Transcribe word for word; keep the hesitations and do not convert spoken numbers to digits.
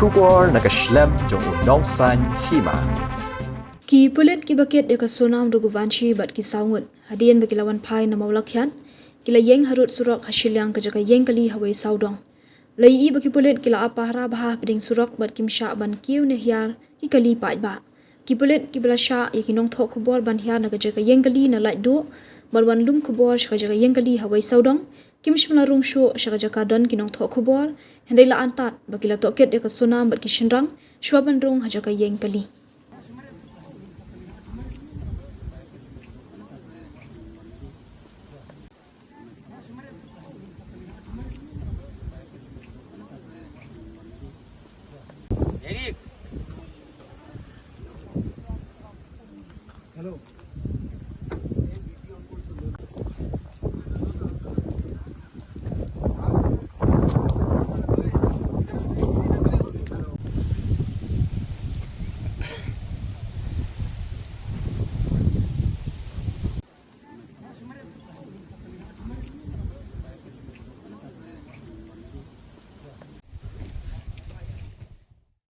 Khubor na ka shlem jong u Nongsaiñ Hima. Ki pulit kiba kit ïa ka Sonam Raghuvanshi bad ki saw ngut, hadien ba ki la wan phai na Mawlakhiat, ki la ïeng harud surok ha shiliang ka jaka ïeng kali ha Wei Sawdong. La ïohi ba ki pulit ki la ap pahara bha hapdeng surok bad kim shah ban kiew ne hiar ki kali paidbah. Ki pulit kiba la shah ïa ki nongthoh khubor ban hiar na ka jaka ïeng kali na Laitduh bad wan lum khubor sha ka jaka ïeng kali ha Wei Sawdong, kim shym la rung shuh sha ka jaka don ki nongthoh khubor, hynrei la antad ba ki la tohkit ïa ka Sonam bad ki shynrang shwa ban rung ha jaka ïeng kali.